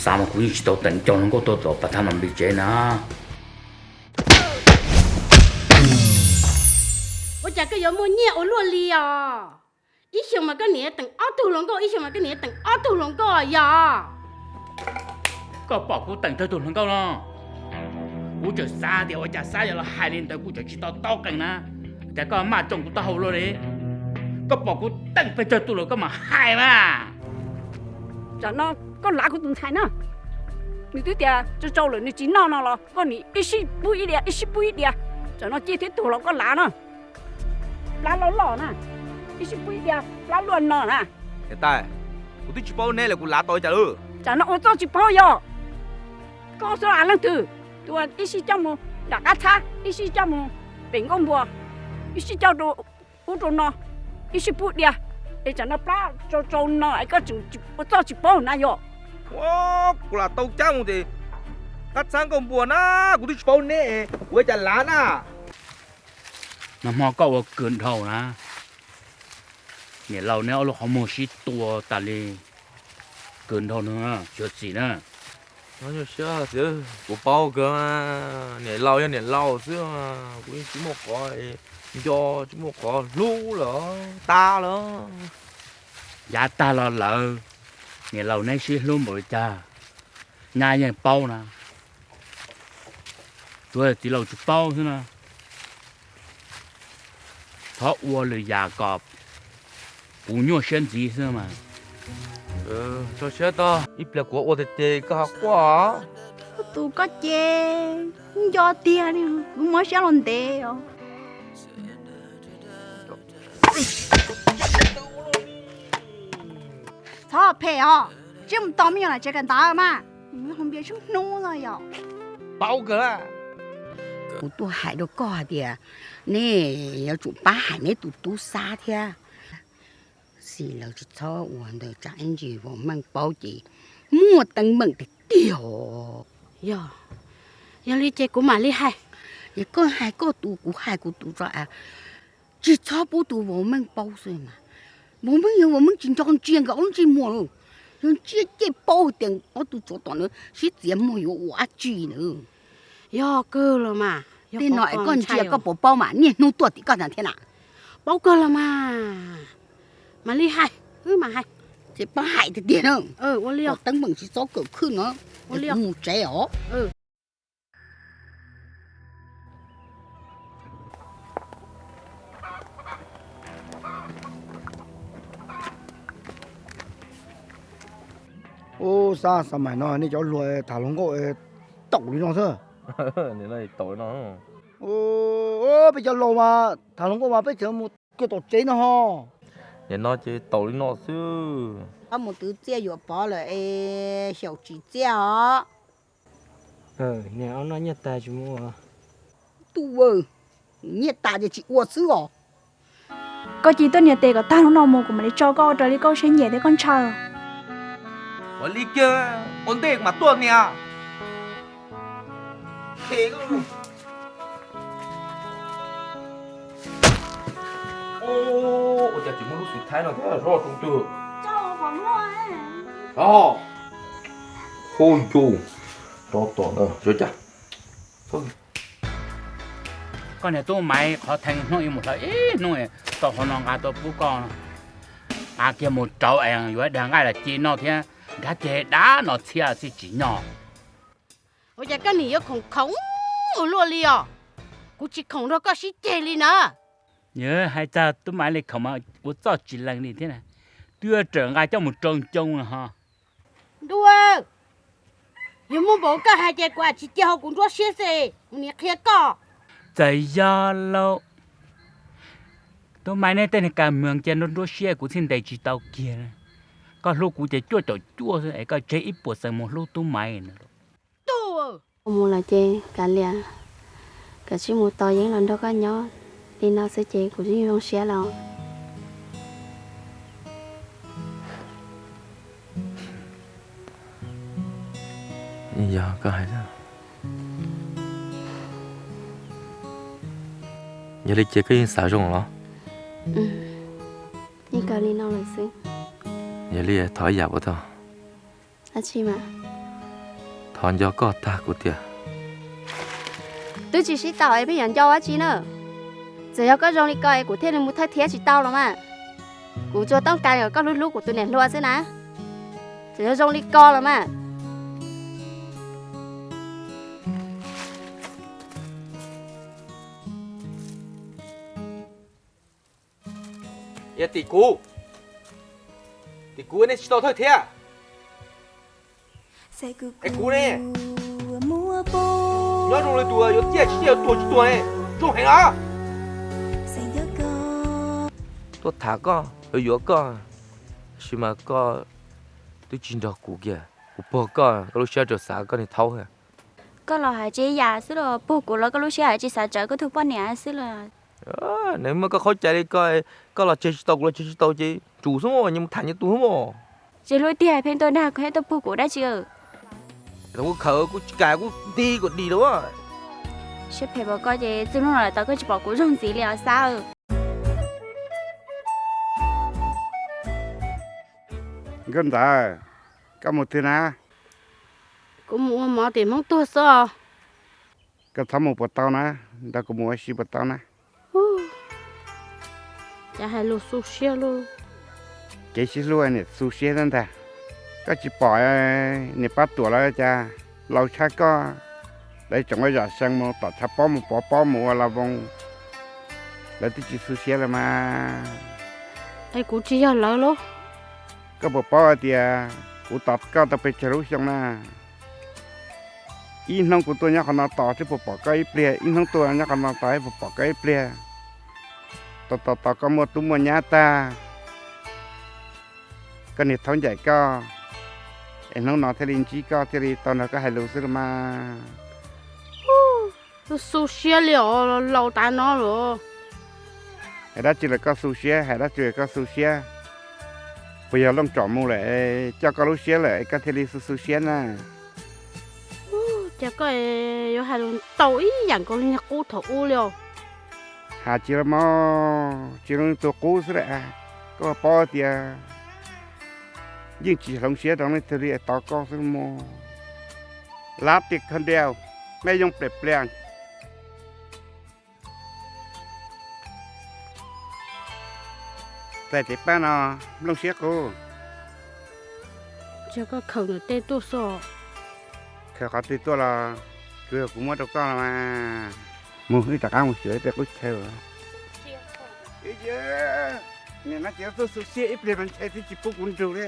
Xav mas kuv yeej tsis tau teem cov hluas nkauj tuaj tom pas thab no npis tsev na. Ua cas koj yuav muaj nyiaj ua luaj li os? Ib xyoos mas koj niam teem ob tug hluas nkauj, ib xyoos mas koj niam teem ob tug hluas nkauj yog? Koj pom kuv teem tau tug hluas nkauj no, kuv tseem xav tias ua cas Xab yuav los hais li ntawd, kuv tseem tsis tau taub qees na. Cas koj maj tsoo kuv taub hau luaj li? Koj pom kuv teem pes tsawg tus lawm koj mam hais mas. Tsam no koj lav kuv tus ntxhais na, nws twb tias tsau tsau lawm nws tsis noj no los koj nim ib sij pub ib diav ib sij pub ib diav. Tsam no ciaj thiab tuag los koj lav na. Plab loj loj na, ib sij pub ib diav plab luaj no na. Niam tais, kuv twb tsis paub neb lawm kuv lav tau li cas lawm? Tsam no ua txoj tsis paub yog koj xwb los leej twg? Tus ib sij coj mus nram qab txhab, ib sij coj mus pem nkauj npua, ib sij coj rau ub rau no, ib sij pub diav, es tsam no plab tsau tsau no es koj tseem ua txoj tsis paub na yog? Kuv lam tau cab mus ces qab txhab nkauj npua na, kuv twb tsis paub neb, kuv ua cas lav na. Nag hmo koj ua kawg dhau na, niam laus neb ob lub qhov muag sib tua tas li, kawg dhau no, xyuam xim na. Nyuaj siab, kuv paub kawg, niam laus yog niam laus xwb, kuv yeej tsis muaj qhov nco, tsis muaj qhov hlub lawm, tas lawm. Yav tag los lawm, niam laus neb sib hlub npaum li cas, nyab yeej paub na. Tsuav txiv laus tsis paub xwb na. Txhob ua lwm yam kom kuv nyuaj siab ntxiv xwb mas. Tso siab tag, ib pliag kuv ua tiag tiag koj ho quaj. Koj tus koj ces nco tiag li, kuv mob siab los ntev os. Txhob phem os, tsiab mus tos me nyuam lam tsev kawm ntawv mas, nws ho npias tshoob hnub no yom. Paub kawg. Kuv tuaj hais rau koj hais tias nej yuav tsum pab hais neb tus tub Xab thiab. Xij lawv tsis txhob ua ntawd tsam ib ntsis Vaus Meej paub ces muaj teeb meem tiag tiag os. Yog, yog li ces kuv mam li hais. Es koj hais koj tus, kuv hais kuv tus tso. Tsis txhob pub tus Vaus Meej paub xwb mas. Vaus Meej yog Vaus Meej tsis nco ntsia nkawd ob lub ntsej muag, yog ntsia ces paub tias ob tug tsov tom na sib txiav muag yuav ua dab tsi na. Yog kawg los mas. Tej no es koj ntsia koj puas paub mas niaj hnub tuaj tim koj ntag thiab na. Paub kawg los mas. Mam li hais, wb mam hais. Ces pab hais tiag tiag na. Ua li os. Teeb meem tsis txhob kawm khwj no. Ua li os. Kuv mus tsev os. Ub, Xab, xav mas no nej cov hluas tham hluas nkauj taum li no xwb. Peb cov laus mas tham hluas nkauj mas peb tseem mus kiag tom tsev no ho. Nim no ces taum li no xwb. Koj mus twv txiaj yuav pov lawm es xyaum tsis txiaj os. Niag ob noj nyiaj tas tsis mus ua. Tub, nyiaj tas ces tsis ua xwb os. Koj cia tuaj nias tes kom tag hnub no mus kuv mam li tso koj ua raws li koj siab nyiam thiab koj ntshaw. Ua li kiag, ua ntej mas tuaj nias. Ua cas tsis muaj lub xwm thaib no thiab, zov rau twg? Hu yus, rov tom na, zoo cas. Koj niag tub Maiv, qhov thee hnub ib mus hlawv ib hnub, tau qhov no nqa tuaj pub koj, nqa kiag mus rauv es yuav dag nqaij los ci noj thiab, nrab ceg dab no txhiab xwb tsis nyog. Ua cas koj nim yuav khoom khoom ua luaj li os? Kuv tsis khoom nrog koj sib ceg li na. Yog hais txog tub Maiv li khoom mas ua txoj tsis lees li thiab, twb yuav rawm nqa coj mus rau ncoo no ho. Ntuj, yog muaj npaum koj hais ces kuv tsis cia hauv kuv nruab siab xwb, kuv nim qhia koj. Txawm yog lauj, tub Maiv, neb tej niag kas moos cia nruab nruab siab kuv thiaj ntes tsis tau kiag. Koj hlub kuv ces cuaj caum cuaj xwb es koj tseg ib puas xees mus hlub tub Maiv na. Mus lawm ces kav liam, kav tsij mus tos Yeeb los nrog koj nyob li no xwb ces kuv yeej zoo siab lawm. Yog koj hais, yog li ces koj yeej xav zoo los? Yeej kawg li no lawm xwb. Yog li thov ib yam puas tau? Dab tsi mas? Thov nco koj tag kuv tiag. Twb tsis sib tau es pheej yuav nco dab tsi na. Txawm yog koj zoo li ko es kuv thiaj li mus thawj thiab tsis tau los mas. Kuv tsuas toob kas kom koj hlub hlub kuv tus niam hluas xwb na. Txawm yog zoo li ko los mas. Tim kuv, tim kuv nej tsis tau thawj thiab. Es kuv ne, nyob zoo li tus yuav ciaj tsis ciaj, yuav tuag tsis tuag ne, zoo heev los. Tuaj tham koj, yuav yuav koj, tab sis mas koj twb tsis nrog kuv kiag. Kuv puag koj, koj lub siab tsuas xav koj niag thaub. Koj los hais tsis yam xwb los, puag kuv los koj lub siab hais tsis xav tsawv koj tus poj niam xwb los. Nws muaj koj khaub cai li ko, koj los tseg tsis tau, kuv los tseg tsis tau ces tsum xwb mos, nyias mus tham nyias tus xwb mos. Tsis hlub tiag pheej tuaj dag kuv thiab tuaj puag kuv dab tsi. Thaum kuv khawm kuv tsis kam kuv nti kom dim lawm. Siab phem npaum koj ces txij hnub no lawm tau koj tsis pom kuv zoo ntxiv li os Xab. Nkauj Ntxawm, koj mus twg na? Kuv mus ua mov tim Hmoob tuag xwb os. Koj txhob mus puas tau na, nrog kuv mus ua si puas tau na. Cas hais lus xu siab lauj. Kev sib hlub niam xu siab ntag. Koj tsis pom niam Pab Tuam lawv cas laus tshaj koj, lawv tseem ua zam sees mus tom tshav pob mus pov pob mus ua la voos, lawv twb tsis xu siab lawm mas. Es kuv tsis yog lawv lauj. Koj puas paub hais tias kuv tos koj tau pes tsawg lub xyoo na? Ib hnub kuv tuaj nyob qhov no tos twb puas pom koj ib pliag, ib hnub tuaj nyob qhov no tos twb puas pom koj ib pliag. Tos tos tos koj muaj tub muaj nyab tag, koj niag thaub ncaim koj, es hnub no thiaj li ntsib koj thiaj li tau nrog koj hais lus xwb los mas. Xu siab li os, laus tas no lawm. Hais dab tsi los koj xu siab, hais dab tsi los koj xu siab. Puas yog looj tsom mus lawm, coj koj lub siab lawm es koj thiaj li xu xu siab na? Cas koj yuav hais lus ntau ib yam nkaus li niag qub thaum ub li os. Hais tsis los mas, tsis zoo li tus qub xwb lawm. Koj paub tias yeej tsis hloov siab rau leej twg li, tos koj xwb mos. Lab tiag kawg ntiag, mej yooj plam plias. Txais tes pab no, nplooj siab qub. Koj khawm ntawm tej tuaj xwb. Khawm qhov twg tuaj los tsuas yog kuv muab rau koj los mas. Mus wb rov qab mus xyuas tej qub chaw. Nim no ces tuaj xu siab ib pliag mas ntshai twb tsis pub kuv nrug li.